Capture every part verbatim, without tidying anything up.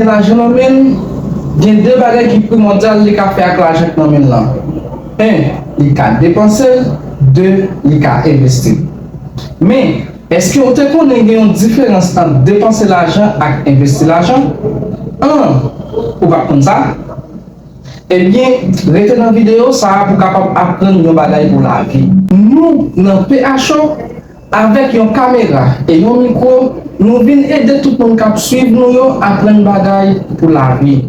Lajan nan men l, gen de bagay ki primòdyal li ka fè ak lajan k nan men l lan. En, li ka depanse l, de, li ka envesti l. Men, èske w te konnen gen yon diferans ant depanse lajan ak envesti lajan? An, ou pa t konn sa? Ebyen, rete nan videyo sa a pou w kapab aprann yon bagay pou lavi. Nou, nan P H O, avèk yon kamera e yon mikwo, nou vin ede tout moun k ap swiv nou yo aprann bagay pou lavi.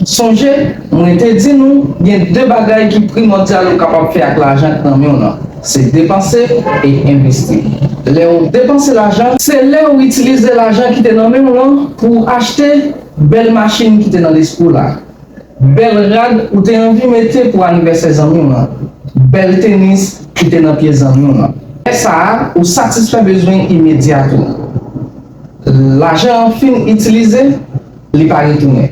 Sonje, mwen te di nou, gen de bagay ki primòdyal ou kapab fè ak lajan k nan men w lan. Se depanse e envesti. Lè w depanse lajan, se lè w itilize lajan ki te nan men w lan pou w achte bèl machin ki te nan lespri w la. Bèl rad ou te anvi mete pou anivèsè zanmi w lan. Bèl tenis ki te nan pye zanmi w lan. Lè sa a, ou satisfè bezwen imedyat ou. Lajan an fin itilize, li pa retounen.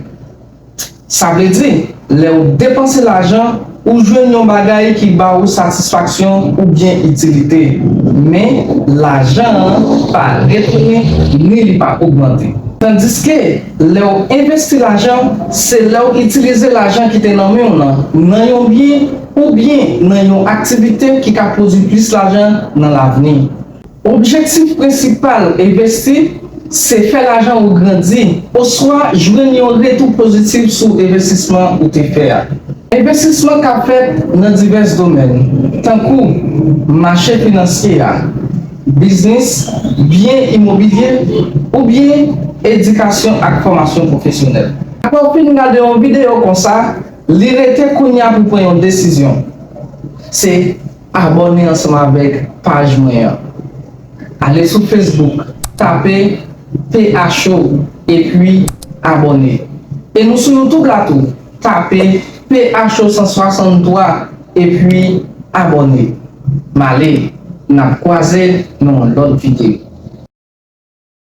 Sa vle di, lè w depanse lajan, ou jwenn yon bagay ki ba ou satisfaksyon oubyen itilite. Men, lajan an pa retounen, ni li pa ogmante. Tandiske, lè w envesti lajan, se lè w itilize lajan ki te nan men w lan, nan yon byen, oubyen nan yon aktivite ki ka pwodui plis lajan nan lavni. Objektif prensipal envesti se fè lajan ou grandi, oswa jwenn yon retou pozitif sou envestisman ou te fè a. Envestisman ka fèt nan divès domèn, tankou mache finansye a, biznis, byen imobilye, oubyen edikasyon ak fòmasyon pwofesyonèl. Apre w fin gade yon videyo konsa, li rete kounye a pou pran yon desizyon. Se abòne ansanm avèk paj mwen an. Ale sou Facebook, tape P H O, epi abòne. E nou sou YouTube la tou, tape P H O san swasanntwa, epi abòne. M ale, n ap kwaze nan yon lòt videyo.